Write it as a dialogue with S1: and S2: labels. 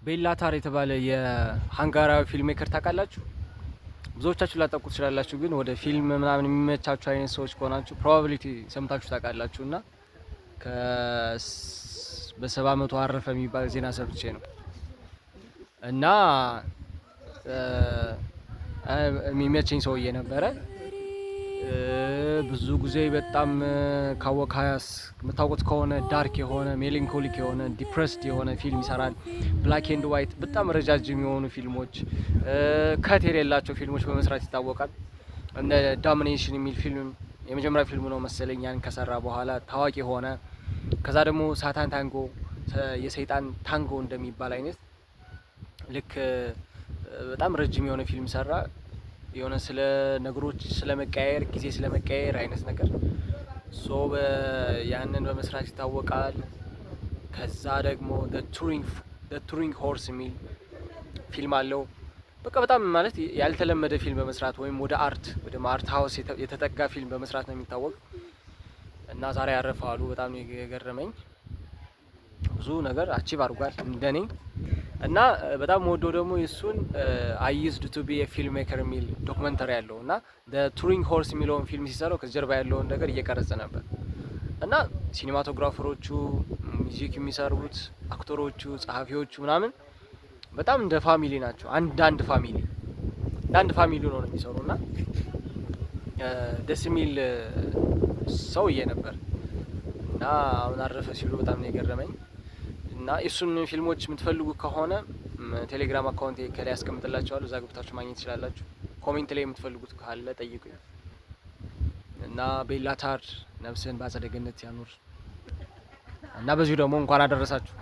S1: ቤላ ታር የተባለ የሃንጋሪያዊ filmmaker ታውቃላችሁ? ብዙዎቻችሁ ላታውቁ ትችላላችሁ፣ ግን ወደ ፊልም ምናምን የሚመቻችሁ አይነት ሰዎች ከሆናችሁ probability ሰምታችሁ ታውቃላችሁ። እና በ70 አመቱ አረፈ የሚባል ዜና ሰምቼ ነው። እና የሚመቸኝ ሰውዬ ነበረ። ብዙ ጊዜ በጣም ካወካያስ የምታውቁት ከሆነ dark የሆነ፣ melancholic የሆነ፣ depressed የሆነ ፊልም ይሰራል። Black and white፣ በጣም ረጃጅም የሆኑ ፊልሞች፣ cut የሌላቸው ፊልሞች በመስራት ይታወቃል። እንደ Damnation የሚል ፊልም የመጀመሪያ ፊልሙ ነው መሰለኝ፣ ያን ከሰራ በኋላ ታዋቂ ሆነ። ከዛ ደግሞ Satan Tango፣ የሰይጣን ታንጎ እንደሚባል አይነት ልክ በጣም ረጅም የሆነ ፊልም ሰራ። የሆነ ስለ ነገሮች ስለመቀያየር፣ ጊዜ ስለመቀያየር አይነት ነገር። So ያንን በመስራት ይታወቃል። ከዛ ደግሞ Touring Horse የሚል ፊልም አለው። በቃ በጣም ማለት ያልተለመደ ፊልም በመስራት ወይም ወደ art house የተጠጋ ፊልም በመስራት ነው የሚታወቅ። እና ዛሬ ያረፈ አሉ። በጣም ነው የገረመኝ። ብዙ ነገር achieve አድርጓል እንደኔ። እና በጣም ወዶ ደግሞ የእሱን "I Used to Be Filmmaker" የሚል documentary ያለው እና Touring Horse የሚለውን ፊልም ሲሰራው ከጀርባ ያለውን ነገር እየቀረጸ ነበር። እና cinematographer ኦቹ፣ music የሚሰሩት፣ actor ኦቹ፣ ጸሐፊዎቹ ምናምን በጣም እንደ family ናቸው። አንድ አንድ family ነው የሚሰሩ። እና ደስ የሚል ሰውዬ ነበር። እና አሁን አረፈ ሲሉ በጣም ነው የገረመኝ። እና የእሱን ፊልሞች የምትፈልጉ ከሆነ ቴሌግራም account ከላይ ያስቀምጥላችኋለሁ። እዛ ገብታችሁ ማግኘት ትችላላችሁ። Comment ላይ የምትፈልጉት ካለ ጠይቁኝ። እና ቤላ ታር ነፍስህን በአጸደ ገነት ያኑር። እና በዚሁ ደግሞ እንኳን አደረሳችሁ።